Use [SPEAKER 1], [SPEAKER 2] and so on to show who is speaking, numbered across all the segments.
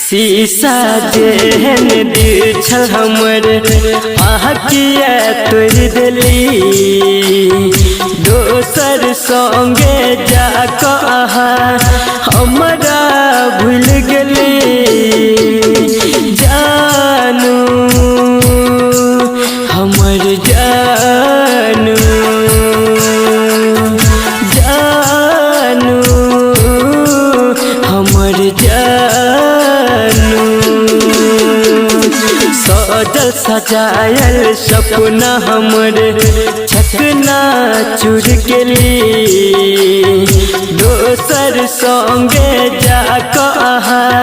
[SPEAKER 1] शीशा जेहन दिल छल हमर अहाँ किया तोड़ि देली। दोसर संगे जाकऽ अहाँ हमरा भूल गेली। जानू हमर जानू, जानू हमर जानू। सजल सजायल सपना हमर छकना चुर गेली। दोसर संगे जाकऽ अहाँ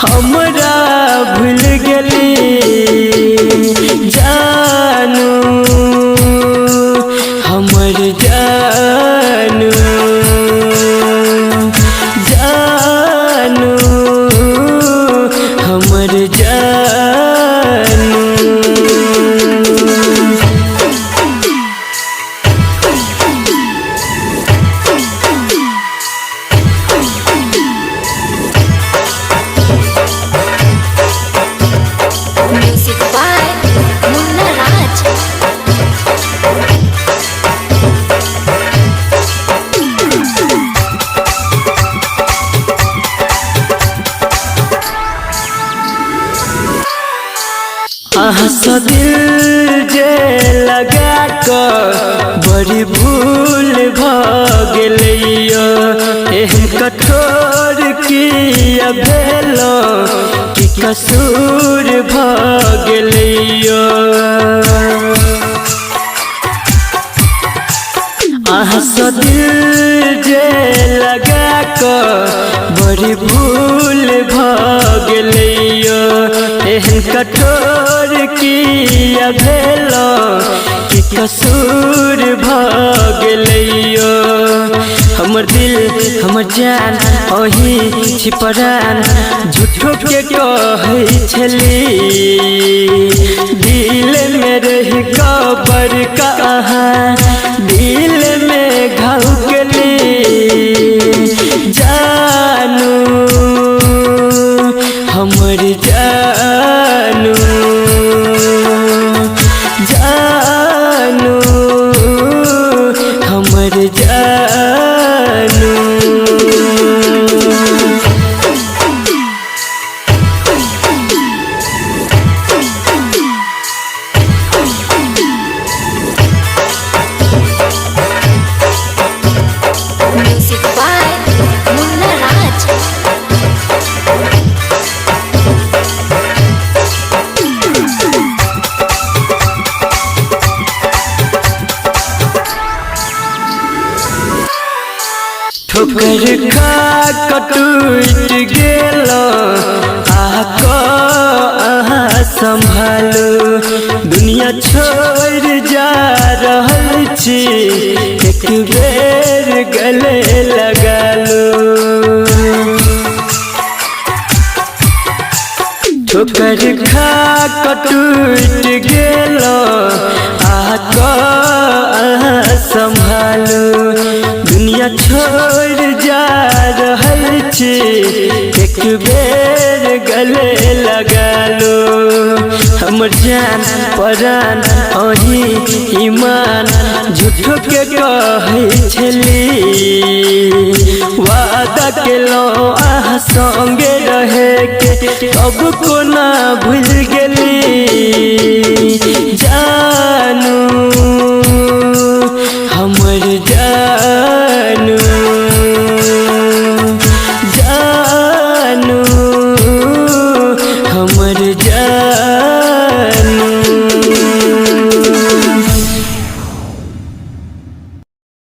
[SPEAKER 1] हमरा भूल गेली। जानू हमर जानू, जानू हमर जानू।
[SPEAKER 2] Music by Munna Raj.
[SPEAKER 1] अहाँ सँ दिल जे लगा कऽ बड़ी भूल भऽ गेलैयो। एहन कठोर किया भेलो कि कसूर भऽ गेलैयो। अहाँ सँ दिल जे लगा कऽ बड़ी भूल भऽ गेलैयो। एहन कठोर किया भेलो कि कसूर भऽ गेलैयो। हमर दिल हमर जान अहीं छी परान, झूठो के कहै छली। दिल में रहि कऽ बड़का अहाँ दिल में घाव केली। जानू हमर जानू, जानू हमर जानू।
[SPEAKER 2] Music by Munna Raj.
[SPEAKER 1] ठोकर खा कऽ टूटि गेल अहाँ सम्भालू। दुनिया छोड़ि जा रहल छी एक बेर गले लगालू। ठोकर खा कऽ टूटि गेल अहाँ सम्भालू। दुनिया छोड़ि जा रहल छी एक बेर गले लगालू। हमर जान परान अहीं ईमान, झूठो के कहै छली। वादा केलहुँ अहाँ संगे रहे के तब कोना भूल गेली। जानू